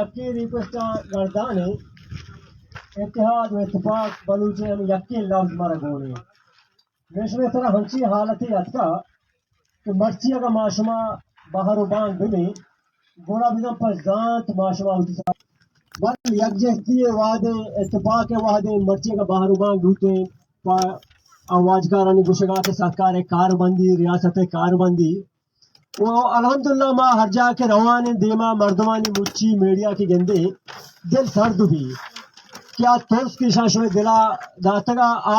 یکیں ریکویسٹ ءَ گردان ایں، اتحاد و اتفاق بلوچ ءِ ہمے یکیں لفظ مارا گون ایں۔ مئے شمئے سرا ہنچیں حالتے اتکا کہ مرچی اگاں ما شما بہر و بانگ ببیں، گڑا بزاں پہ زانت ما شما وتی سرا، بل یکجہتی ءِ وہدے، اتفاق ءِ وہدے مرچی اگاں بہر و بانگ بوتیں، پہ آ واجکارانی گوشگا کہ سرکار ءِ کاربندی، ریاست ءِ کاربندی، و الحمدللہ ما ہر جاہ کہ روان ایں، دیما مردمانی مچی میڈیا کہ گندے، دل سرد بی کہ آ ترس کہ ایشاں شمئے دلا داتگا، آ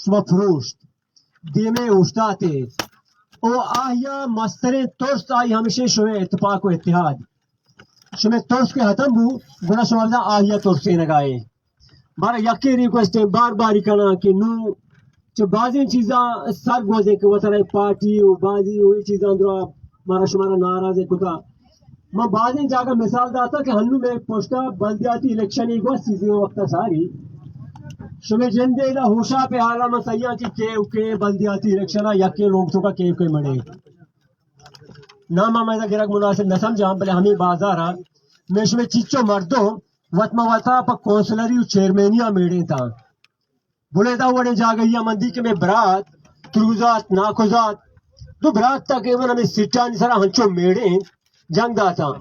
شما پروشت، دیمے اوشتاتے۔ و آہیا مستریں ترس آئی ہمیشیں شمئے اتفاق و اتحاد۔ شمئے ترس کہ ختم بو، گڑا شما بزاں آہیا ترسینگا ایں۔ بارا یکیں ریکویسٹ ایں، بار باری کناں کہ نوں چہ بازیں چیزاں سر گوزیں کہ وترا پارٹی و بازی و اے چیزاں درا مارا شمارا ناراض کتا۔ من بازیں جاگہ مثال داتا کہ ہنو مئے پشتا بلدیاتی الیکشن ای گوست چیزیں وقتا ساری۔ شمئے جندے دا ہوشا پہ حالا من سیاں کہ کے و کے بلدیاتی الیکشن آ یکیں لوگ توکا کے و کے مڑے۔ نام ہمیں گرگ مناسب نہ سمجھاں، بلے ہمیں بازارا مئے شمئے چیچو مردم وت ما وتا پہ کونسلری و چیئرمینی آ میڑینتاں۔ بلیدہ وڑیں جاگہی آ من دی کہ مئے برات، تروزات، ناکوزات، دو برات تقریباً ہمیں سیٹانی سرا ہنچو میڑیں جنگ داتاں۔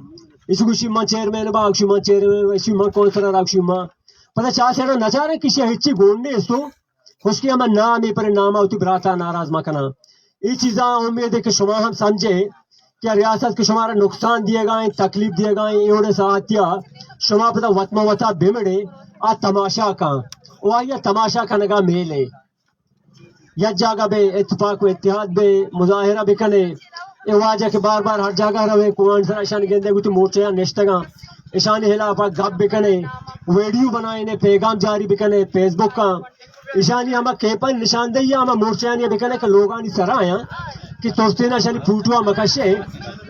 ایشی گوشی من چیئرمین با، گوشی من چیئرمین با، ایشی من کونسلر آ، گوشی من۔ پدا چا سیڑا نچاریں کسی ہچی گون نیستو۔ خشکی ہما نام ء پر نام ء وتی براتا ناراض مہ کناں۔ اے چیزاں امید ہے کہ شما ہم سمجھے کہ ریاست کہ شمارا نقصان دیگا ہیں، تکلیف دیگا ہیں، اے وڑیں ساعتیا شما پدا وت ما وتا بمڑے، آ تماشا کن و آیا تماشا کنگا میلے۔ یک جاگہ بے، اتفاق و اتحاد بے، مظاہرہ بکنے۔ اے واجہ کہ بار بار ہر جاگہ روے، کوان سرا اشان گندے گوتی موچیاں نشتگاں، اشانی خلافا گپ بکنے، ویڈیو بنائینے، پیغام جاری بکنے فیس بک آں۔ اشانی ہما کیمپانی نشاندہی ہما مورچہانی بکنے کہ لوگانی سرا آیاں کہ ترسینا اشانی فوٹو مکشے،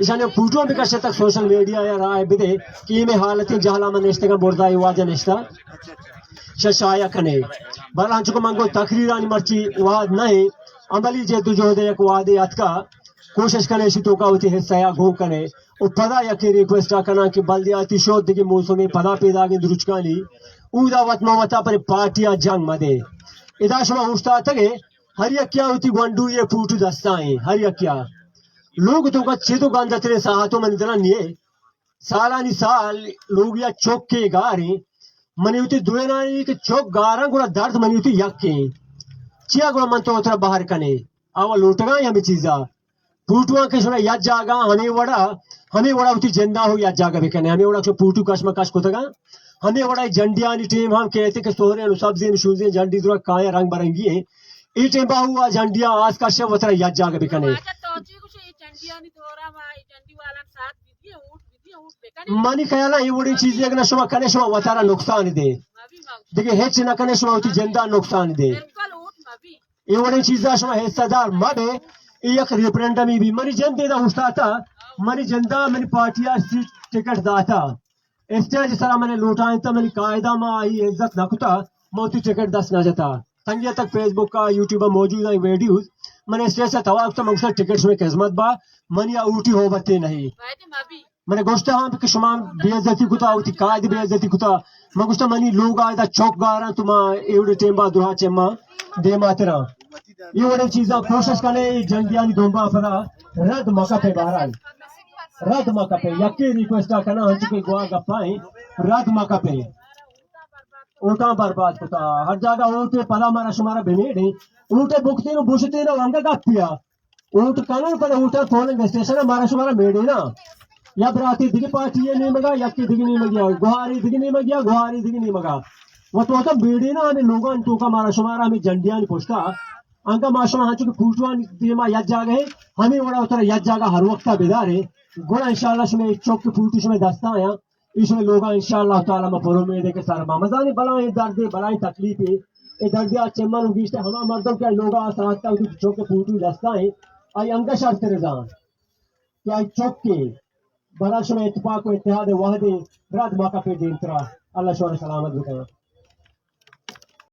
اشانی فوٹو بکشے تک سوشل میڈیا یا رائے بدے کہ اے مئے حالتیں جہلا من نشتگاں، برزا اے واجہ نشتا، شا شایع کنے۔ بہرحال ہنچو کہ من گوں تقریرانی مرچی وہد نہ ایں، عملی جد و جہد یک وہدے اتکا، کوشش کنے اشی توکا وتی حصہ یا گون کنے۔ و پدا یکے ریکویسٹ آ کناں کہ بلدیاتی شود دگہ موسمے پدا پیداگیں درچکانی، اودا وت ما وتا پر پارٹی آ جنگ مدے۔ ادا شما اوشتاتگے، ہر یکیا وتی گونڈوی فوٹو دستا ایں، ہر یکیا۔ لوگ توکا چد و گندتریں ساعتو منی دلا نیے۔ سالانی سال لوگیا چکے گاریں۔ منی وتی دوینانی کہ چک گاراں گڑا درد منی وتی یکیں۔ چیا گڑا من تو ترا بہر کنے؟ آوا لوٹگاں ہمے چیزا۔ پوٹواں کہ شما یک جاگہ ہمے وڑا، ہمے وڑا وتی جندا ہو یک جاگہ بکنے، ہمے وڑا کہ پوٹو کش مکش کتگاں، ہمے وڑا جنڈیانی ٹیم ہم کہتے کہ سہرین و سبزین و شوزین جنڈی درا کائیں رنگ برنگی ہیں۔ اے ٹیم باہو آ جنڈیاں آس کش وترا یک جاگہ بکنے۔ منی خیال ء اے وڑیں چیزے اگن شما کنے شما وتارا نقصان دے، دگہ ہچ نہ کنے شما وتی جندا نقصان دے۔ اے وڑیں چیزا شما حصہ دار مہ بے۔ اے یک ریفرنڈمی بی، منی جند ادا اوشتاتا، منی جندا منی پارٹیا سیٹ ٹکٹ داتا۔ اسٹیج سرا منے لوٹائینتا، منی قاعدہ ما آئی عزت نہ کتا، من وتی ٹکٹ دست نہ جتا۔ تنگی تک فیس بک آ، یوٹیوب آ موجود آئی ویڈیوز، من اسٹیج سے توار کتا، من گوشتا ٹکٹ شمے خدمت با، منی آ اوٹی ہوبتے نہیں۔ منے گوشتا ہم کہ شما بے عزتی کتا، وتی قائد بے عزتی کتا۔ من گوشتا منی لوگ آئے دا چوک گاراں تو ما ایوڑے ٹیم با درہا چے ما دیما ترا۔ اے وڑیں چیزاں کوشش کنے، اے جنگیانی دنبا پدا رد مکپے بہرحال۔ رد مکپے، یکے ریکویسٹ آ کنا، ہنچو کہ گوا گپائیں، رد مکپے۔ اوٹاں برباد کتا، ہر جاگہ اوٹے پدا مارا شمارا بمیڑیں۔ اوٹے بکتین و بشتین و انگا گپیا۔ اوٹ کنن پدا اوٹا پولنگ اسٹیشن مارا شمارا میڑینا۔ یا براتی دگہ پارٹی نیمگا، یکی دگہ نیمگیا، گوہاری دگہ نیمگیا، گوہاری دگہ نیمگا۔ و تو کم میڑینا ہمیں لوگان توکا مارا شمارا ہمیں جنڈیانی پشتا انگا ما شما ہنچو کہ پوٹوانی دیما یک جاگہ ہے، ہمیں وڑا اترا یک جاگہ ہر وقتا بدارے۔ گڑا انشاءاللہ شمیں چوک پوٹو شمیں دستا آیا، ایشمیں لوگا انشاءاللہ تعالی ما پر امید ہے کہ سر ما مزانی بلائیں دردے، بلائیں تکلیفے، اے دردے آ چمن گیشتے ہما مردم کہ لوگا آ ساعت تا چوک پوٹو دستا ہیں، آئی انگا شر ترزان کہ آئی چوک کے برا شمیں اتفاق و اتحاد وحدے رد ما کپے دیمترا۔ اللہ شمارا سلامت بکنه۔